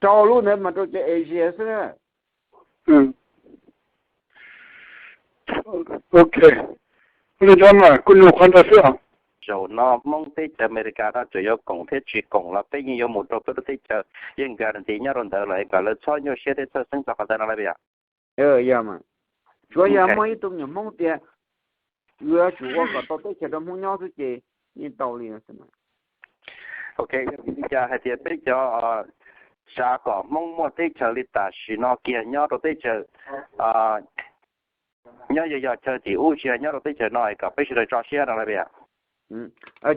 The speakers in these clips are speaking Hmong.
rau lub ntawd mas rau cov Asia xwb. Ok, ua li ntawd mas kuv nug qhov ntawd xwb os. Zaum no Hmoob teb chaws Amelikas no tseem yuav koom thiab tsis koom los peb yeej yuav mus rau peb lub teb chaws, yeej guarantee nyob rau ntawd lawm, kom lawv txhob nyuaj siab thiab txhawj xeeb txog qhov ntawd no lauj. Yog mas, tsuav yog muaj ib tug me nyuam Hmoob tias yuav tsum ua kom tau teb chaws rau Hmoob nyob xwb ces yeej tau li. Ok, yog li cas hais tias peb cov xav kom Hmoob muaj teb chaws li tam sim no kiag nyob rau teb chaws, nyob yog yog chaw tim ub tsis yog nyob rau teb chaws no es kom peb sawv daws tso siab no lauj.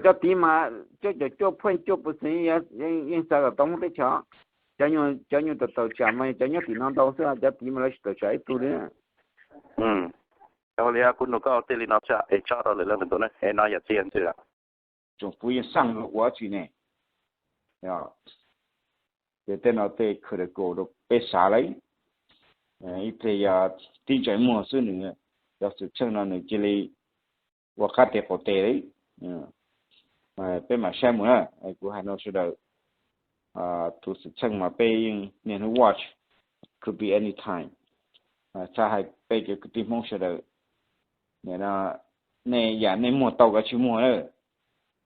Cov tid mas coj cov cuaj phuaj cuaj pus xees yeej xav kom tau Hmoob teb chaws. Cov nyuag tawm tawm tsam mas cov nyob tim no ntau xwb, cov tid mas lawv tsis tawm tsam ib tug li. Ua li kuv nug koj tej li no xwb es tso rau lwm leej lwm tus na, es no yog txiv yog ntxwv. Tsoom kuv yeej xaj luag ua tsi ne. Ces tej no tej critical rau peb xav lauj. Ib pliag yog tib ntsais muag xwb nws, cov xwm txheej no nws cia li ua qab tes qaum tes li. Peb mam saib mus na, kuv hais no sawv daws, tus xwm txheej mas peb yeej niaj hnub watch, could be anytime. Xav hais peb cov kwv tij Hmoob sawv daws, nim no nej yam nej muag tau kav tsij muag na.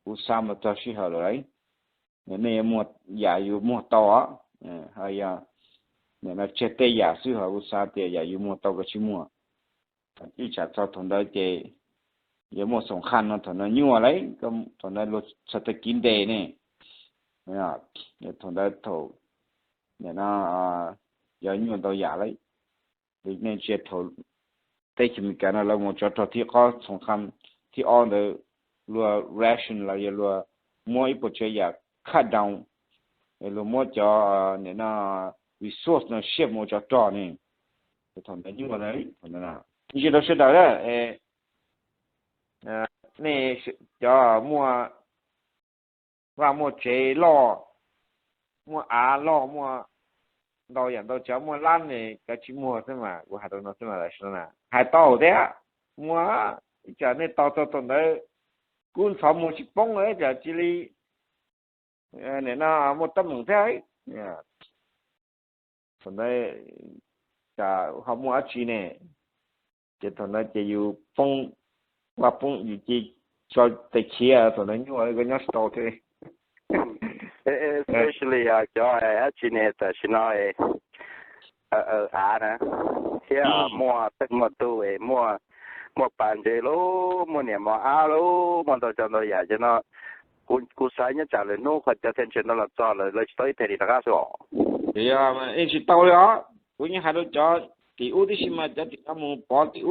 Kuv xav mus txog sij hawm lawm lauj, nej yam yus muag tau os, ho yog nim no tseg tej yam xwb ho kuv xav tias yam yus muag tau kav tsij muag. Ib tsam txog thaum ntawd ces yuav muaj xoom qhaj no thaum no nyuaj lauj, thaum ntawd luag txhais tes kiv ntes ne. Thaum ntawd thaum nim no yuav nyuaj ntau yam lauj. Nej ntsia thaum teb chaws Amelikas no lawv mus tsov rog thib qub, xoom qhaj thib ob ntawd luag ration los yog luag muab ib puas tsav yam cut down, luag muab cov nim no resource no shift mus tsov rog ne. Thaum ntawd nyuaj ntau. Ntsis rau sawv daws na, nej cov muaj vaj muaj tsev loj, muaj av loj, muaj ntau yam ntau tsav, muaj lab ne kav tsij muag xwb mas, kuv hais rau no xwb mas, hais tau thiab. Muaj ib tsam nej tau txog thaum ntawd, kub ntxhov muag tsis poob ib tsam cia li nim no muaj teeb meem thiab. Thaum ntawd ho muaj dab tsi ne? Ces thaum ntawd ces yus poob, vaj poob yus cia tso tes khiav, thaum ntawd nyuaj koj nyob tsis tau thiab. Especially cov dab tsi ne tam sim no av na, thiab muaj tej muaj tug es muaj, muaj pas ntses lauj, muaj niam mos ab lauj, muaj ntau cov ntau yam ces no. Kuv xav nyob tsam lwm hnub qhov cov tension no los txog lawm lawv tsis tau ib phem li rov qab xwb os. Yog, yeej tsis tau li os. Kuv yeej hais rau cov tim ub tib si mas cov tim no mus pov tim